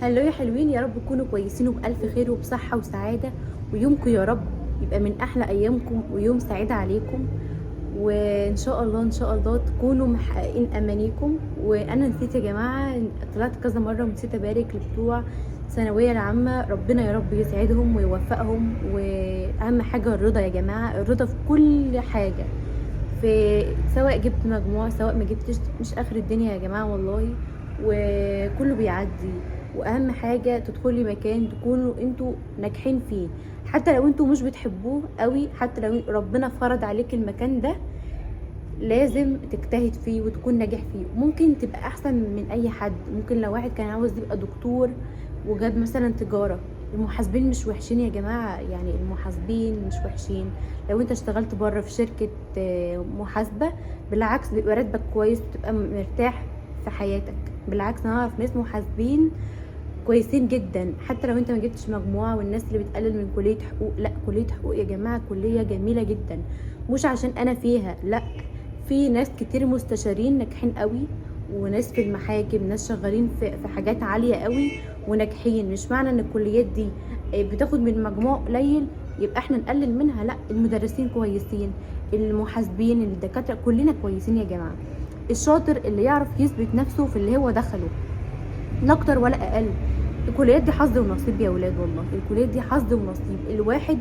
Hello يا حلوين، يا رب تكونوا كويسين وبألف خير وبصحة وسعادة، ويومكم يا رب يبقى من أحلى أيامكم ويوم سعيد عليكم، وإن شاء الله إن شاء الله تكونوا محققين أمانيكم. وأنا نسيت يا جماعة، طلعت كذا مرة ونسيت أبارك لبتوع الثانوية العامة، ربنا يا رب يسعدهم ويوفقهم. وأهم حاجة الرضا يا جماعة، الرضا في كل حاجة، في سواء جبت مجموع سواء ما جبتش، مش آخر الدنيا يا جماعة والله، وكله بيعدي. واهم حاجة تدخلي مكان تكونوا انتوا ناجحين فيه، حتى لو انتوا مش بتحبوه قوي، حتى لو ربنا فرض عليك المكان ده لازم تجتهد فيه وتكون ناجح فيه. ممكن تبقى احسن من اي حد. ممكن لو واحد كان عاوز يبقى دكتور وجاب مثلا تجارة، المحاسبين مش وحشين يا جماعة، يعني المحاسبين مش وحشين. لو انت اشتغلت بره في شركة محاسبة، بالعكس بيبقى راتبك كويس وتبقى مرتاح في حياتك. بالعكس انا اعرف ناس محاسبين كويسين جدا، حتى لو انت ما جبتش مجموعة. والناس اللي بتقلل من كليه حقوق، لا، كليه حقوق يا جماعة كليه جميلة جدا، مش عشان انا فيها، لا، في ناس كتير مستشارين ناجحين قوي، وناس في المحاكم، ناس شغالين في حاجات عالية قوي وناجحين. مش معنى ان الكليات دي بتاخد من مجموع قليل يبقى احنا نقلل منها، لا، المدرسين كويسين، المحاسبين، الدكاترة، كلنا كويسين يا جماعة. الشاطر اللي يعرف يثبت نفسه في اللي هو دخله، لا اكتر ولا اقل. الكليات دي حظ ونصيب يا ولاد، والله الكليات دي حظ ونصيب. الواحد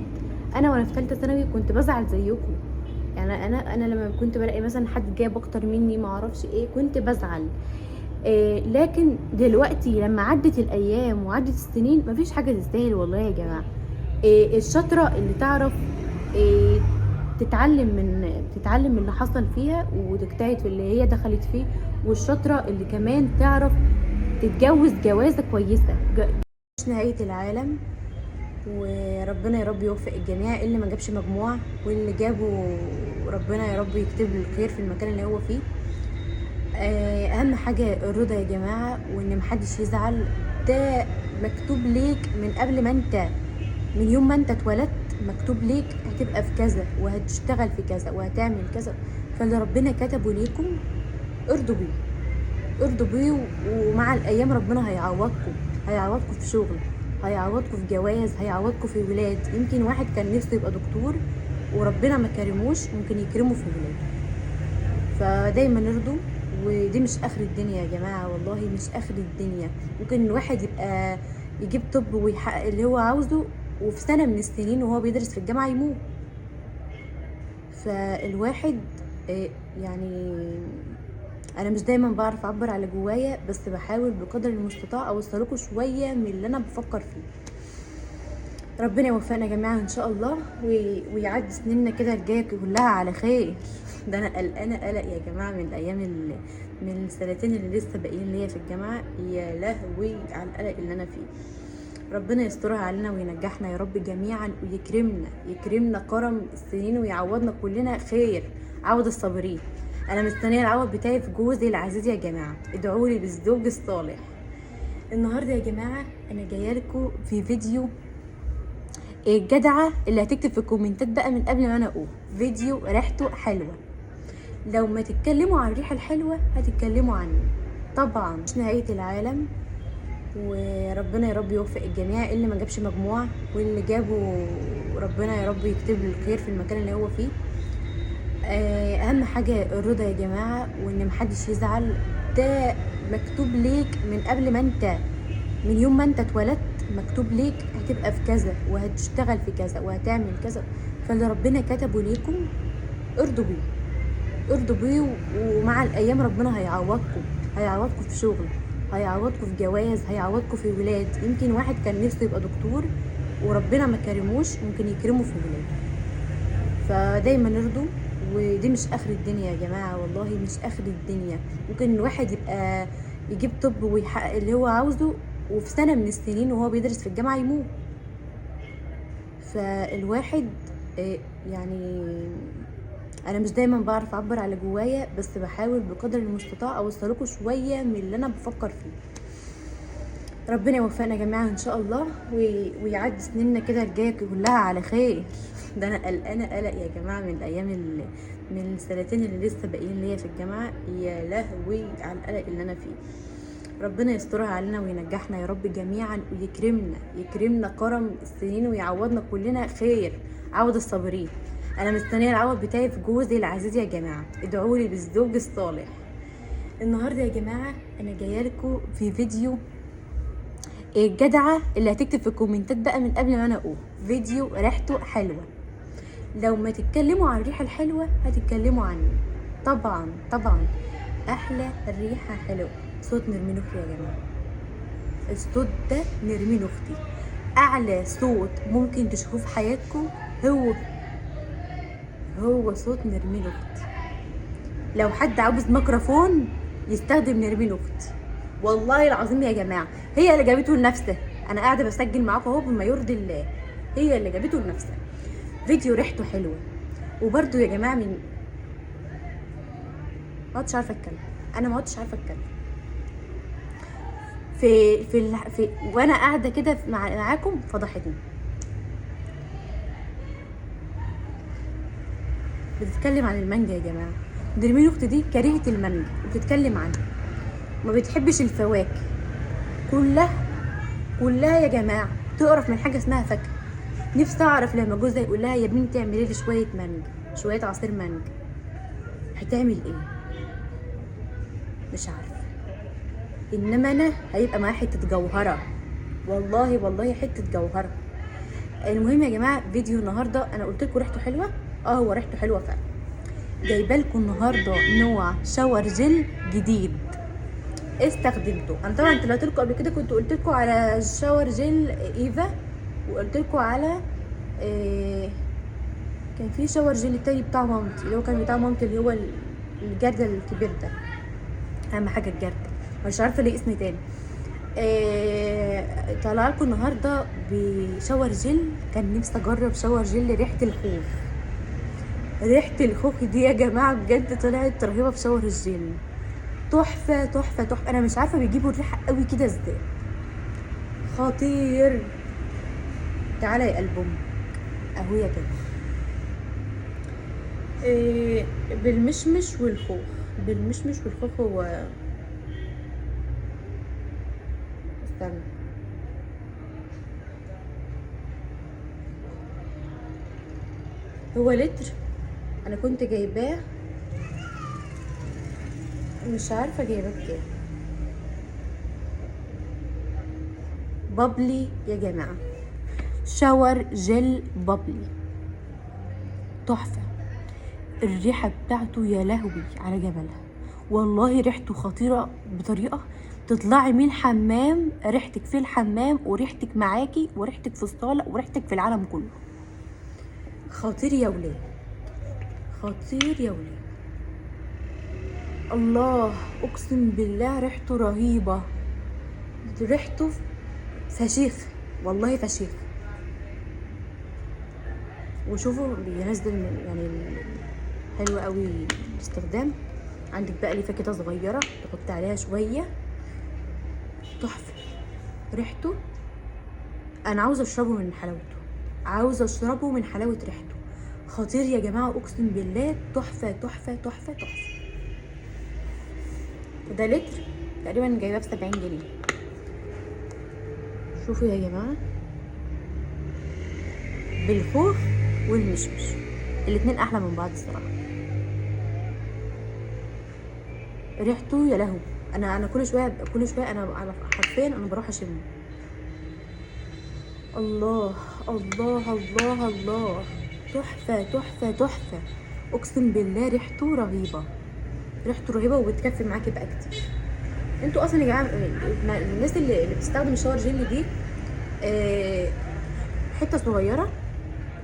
انا وانا في ثالثة ثانوي كنت بزعل زيكم، يعني انا لما كنت بلاقي مثلا حد جايب اكتر مني ما اعرفش ايه كنت بزعل. إيه، لكن دلوقتي لما عدت الايام وعدت السنين مفيش حاجة تستاهل والله يا جماعة. إيه، الشاطره اللي تعرف إيه تتعلم من اللي حصل فيها وتجتهد في اللي هي دخلت فيه، والشاطره اللي كمان تعرف تتجوز جوازه كويسة، مش نهاية العالم. وربنا يا رب يوفق الجميع، اللي ما جابش مجموع واللي جابه ربنا يا رب يكتب له الخير في المكان اللي هو فيه. اهم حاجة الرضا يا جماعة، وان محدش يزعل. ده مكتوب ليك من قبل ما انت، من يوم ما انت اتولدت مكتوب ليك هتبقى في كذا وهتشتغل في كذا وهتعمل كذا، فاللي ربنا كتبه ليكم ارضوا بيه، ارضوا بيه. ومع الايام ربنا هيعوضكم، هيعوضكم في شغل، هيعوضكم في جواز، هيعوضكم في ولاد. يمكن واحد كان نفسه يبقى دكتور وربنا ما كرموش، ممكن يكرمه في ولاده. فدايما ارضوا، ودي مش اخر الدنيا يا جماعة، والله مش اخر الدنيا. ممكن الواحد يبقى يجيب طب ويحقق اللي هو عاوزه، وفي سنة من السنين وهو بيدرس في الجامعة يموت. فالواحد يعني انا مش دايما بعرف اعبر على جوايا، بس بحاول بقدر المستطاع اوصلكوا شوية من اللي انا بفكر فيه. ربنا يوفقنا جميعا ان شاء الله، ويعدي سنيننا كده الجاية كلها على خير. ده انا قلقانة قلق يا جماعة من الايام من السنتين اللي لسه باقيين ليا في الجامعة، يا لهوي على القلق اللي انا فيه. ربنا يسترها علينا وينجحنا يا رب جميعا، ويكرمنا، يكرمنا كرم السنين، ويعوضنا كلنا خير، عوض الصابرين. انا مستنيه العوض بتاعي في جوزي العزيز يا جماعة، ادعوا لي بالزوج الصالح. النهارده يا جماعة انا جاية لكم في فيديو الجدعه اللي هتكتب في الكومنتات بقى من قبل ما انا اقول، فيديو ريحته حلوة. لو ما تتكلموا عن الريحة الحلوة هتتكلموا عني طبعا. مش نهاية العالم، وربنا يا رب يوفق الجميع، اللي ما جابش مجموع واللي جابه ربنا يا رب يكتب له الخير في المكان اللي هو فيه. اهم حاجة الرضا يا جماعة، وان محدش يزعل. ده مكتوب ليك من قبل ما انت، من يوم ما انت اتولدت مكتوب ليك هتبقى في كذا وهتشتغل في كذا وهتعمل كذا، فاللي ربنا كتبه ليكم ارضوا بيه، ارضوا بيه. ومع الايام ربنا هيعوضكم، هيعوضكم في شغل، هيعوضكم في جواز، هيعوضكم في ولاد. يمكن واحد كان نفسه يبقى دكتور وربنا ما كرموش، ممكن يكرمه في ولاده. فدايما ارضوا، ودي مش اخر الدنيا يا جماعة، والله مش اخر الدنيا. ممكن الواحد يبقى يجيب طب ويحقق اللي هو عاوزه، وفي سنة من السنين وهو بيدرس في الجامعة يموت. فالواحد يعني انا مش دايما بعرف اعبر على جوايا، بس بحاول بقدر المستطاع اوصلكوا شوية من اللي انا بفكر فيه. ربنا يوفقنا جميعا ان شاء الله، ويعدي سنيننا كده الجاية كلها على خير. ده انا قلقانة قلق يا جماعة من الايام من السنتين اللي لسه باقيين ليا في الجامعة، يا لهوي على القلق اللي انا فيه. ربنا يسترها علينا وينجحنا يا رب جميعا، ويكرمنا يكرمنا كرم السنين، ويعوضنا كلنا خير عوض الصابرين. انا مستنيه العوض بتاعي في جوزي العزيز يا جماعة، ادعوا لي بالزوج الصالح. النهارده يا جماعة انا جاية لكم في فيديو الجدعه اللي هتكتب في الكومنتات بقى من قبل ما انا اقول، فيديو ريحته حلوة. لو ما تتكلموا عن الريحة الحلوة هتتكلموا عني طبعا طبعا. احلى ريحه حلوة صوت نرمين اختي يا جماعة. الصوت ده نرمين اختي، اعلى صوت ممكن تشوفوه في حياتكم هو صوت نرمين اختي. لو حد عاوز ميكروفون يستخدم نرمين اختي، والله العظيم يا جماعة هي اللي جابته لنفسها. انا قاعدة بسجل معاكم اهو بما يرضي الله، هي اللي جابته لنفسها. فيديو ريحته حلوة. وبرده يا جماعة من ما عدتش عارفه اتكلم، انا ما عدتش عارفه اتكلم في في في وانا قاعدة كده معاكم فضحتني. بتتكلم عن المانجا يا جماعة. نرمين اختي دي كرهت المانجا وبتتكلم عنها، ما بتحبش الفواكه كلها كلها يا جماعة، تقرف من حاجة اسمها فاكهة. نفسي اعرف لما جوزها يقول لها يا بنتي اعملي لي شوية مانجا، شوية عصير مانجا، هتعمل ايه؟ مش عارفه. انما انا هيبقى معايا حتة جوهره، والله والله حتة جوهره. المهم يا جماعة فيديو النهارده انا قلت لكم ريحته حلوة، هو ريحته حلوة فعلا. جايبه لكم النهارده نوع shower gel جديد استخدمته. انا طبعا طلعت لكم قبل كده، كنت قلت لكم على shower gel ايفا، وقلت لكم على كان في shower gel تاني بتاع مامتي، اللي هو كان بتاع مامتي اللي هو الجردل الكبير ده، اهم حاجة الجردل، مش عارفه ليه اسم تاني. طلع لكم النهارده ب shower gel. كان نفسي اجرب shower gel ريحه الخوخ. ريحه الخوخ دي يا جماعة بجد طلعت رهيبة في shower ال gel، تحفة تحفة تحفة. انا مش عارفه بيجيبوا الريحة قوي كده ازاي، خطير. تعالى يا قلبهم اهو يا كده. بالمشمش والخوخ، بالمشمش والخوخ. هو استنى، هو لتر انا كنت جايباه، مش عارفه جايباه بكام. بابلي يا جماعة، shower gel بابلي تحفة. الريحة بتاعته يا لهوي على جمالها، والله ريحته خطيرة بطريقة تطلعي من الحمام ريحتك في الحمام، وريحتك معاكي، وريحتك في الصاله، وريحتك في العالم كله. خطير يا ولاد، خطير يا ولاد. الله، اقسم بالله ريحته رهيبة، ريحته فشيخ والله فشيخ. وشوفوا بينزل يعني حلو قوي الاستخدام. عندك بقى ليفه كده صغيرة تحط عليها شوية، تحفة ريحته. انا عاوزه اشربه من حلاوته، عاوزه اشربه من حلاوة ريحته. خطير يا جماعة اقسم بالله، تحفة تحفة تحفة تحفة. وده لتر تقريبا جايباه ب70 جنيه. شوفوا يا جماعة، بالخوخ والمشمش الاتنين احلى من بعض الصراحة. ريحته يا لهو، انا كل شوية كل شوية انا على حرفيا انا بروح اشمه. الله الله الله الله، تحفة تحفة تحفة، اقسم بالله ريحته رهيبة، ريحته رهيبة وبتكفي معاكي بقى كتير. انتوا اصلا يا جماعة الناس اللي بتستخدم ال shower gel دي حتة صغيرة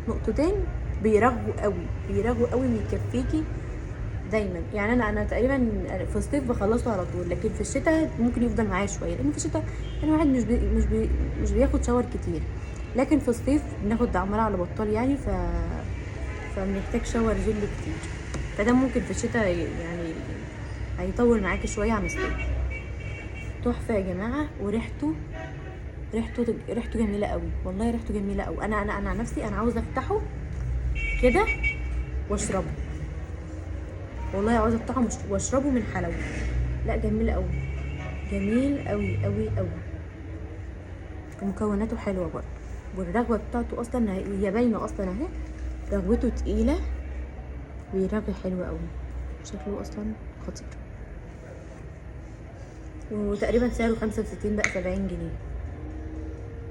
نقطتين بيرغوا قوي، بيرغوا قوي ويكفيكي دايما. يعني انا تقريبا في الصيف بخلصه على طول، لكن في الشتاء ممكن يفضل معايا شوية، لان في الشتاء الواحد مش بياخد shower كتير، لكن في الصيف بناخد عمال على بطال يعني، فبنحتاج shower gel كتير، فده ممكن في الشتاء يعني هيطول معاكي شوية عن الصيف. تحفة يا جماعة، وريحته ريحته جميلة قوي والله، ريحته جميلة قوي. انا انا انا عن نفسي انا عاوزه افتحه كده واشربه، والله عاوزه افتحه واشربه من حلاوته. لا جميل قوي. جميل قوي قوي قوي، ومكوناته حلوة برضه، والرغوه بتاعته اصلا هي باينة اصلا اهي، رغوته تقيلة ويرغي حلو قوي، شكله اصلا خطير. وتقريبا سعره 65 بقى 70 جنيه.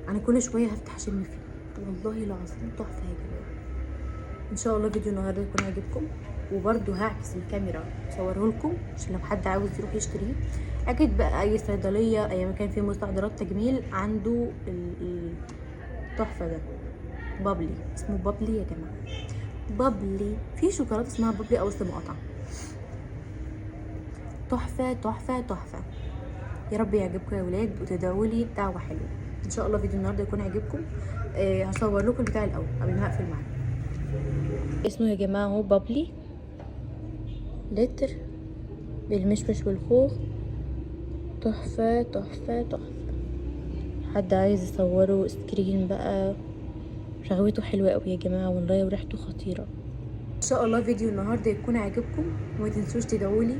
انا كل شوية هفتح اشم فيه، والله العظيم تحفة يا جماعة. ان شاء الله فيديو النهارده يكون عاجبكم، وبرده هعكس الكاميرا اصوره لكم عشان لو حد عاوز يروح يشتريه. اكيد بقى اي صيدلية اي مكان فيه مستحضرات تجميل عنده التحفة ده. بابلي، اسمه بابلي يا جماعة، بابلي. في شوكولاتة اسمها بابلي او اسم مقاطعه. تحفة تحفة تحفة. يا رب يعجبكم يا ولاد وتدعوا لي دعوه حلوة. ان شاء الله فيديو النهارده يكون عجبكم. هصور لكم البتاع الاول قبل ما اقفل معاكم. اسمه يا جماعة هو بابلي لتر بالمشمش والخوخ، تحفة تحفة تحفة. حد عايز يصوره screen بقى، رغوته حلوة قوي يا جماعة والله، وريحته خطيرة. ان شاء الله فيديو النهارده يكون عاجبكم، وما تنسوش تدعولي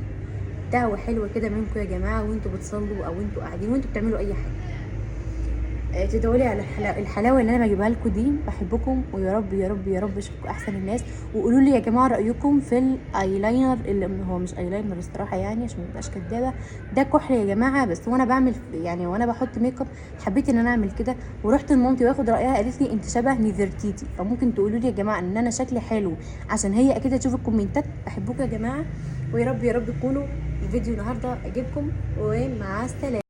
دعوه حلوة كده منكم يا جماعة وانتوا بتصلوا او انتوا قاعدين وانتوا بتعملوا اي حاجة. تدعولي على الحلاوة اللي انا بجيبها لكم دي. بحبكم، ويا رب يا رب يا رب اشوفكم احسن الناس. وقولوا لي يا جماعة رايكم في الايلاينر، اللي هو مش ايلاينر الصراحة يعني عشان ما ابقاش كدابه، ده كحل يا جماعة، بس وانا بعمل يعني وانا بحط ميك اب حبيت ان انا اعمل كده. ورحت لمامتي واخد رايها، قالت لي انت شبه نيفرتيتي. فممكن تقولوا لي يا جماعة ان انا شكلي حلو، عشان هي اكيد هتشوف الكومنتات. بحبكم يا جماعة، ويا رب يا رب تكونوا الفيديو النهارده عجبكم، ومع السلامة.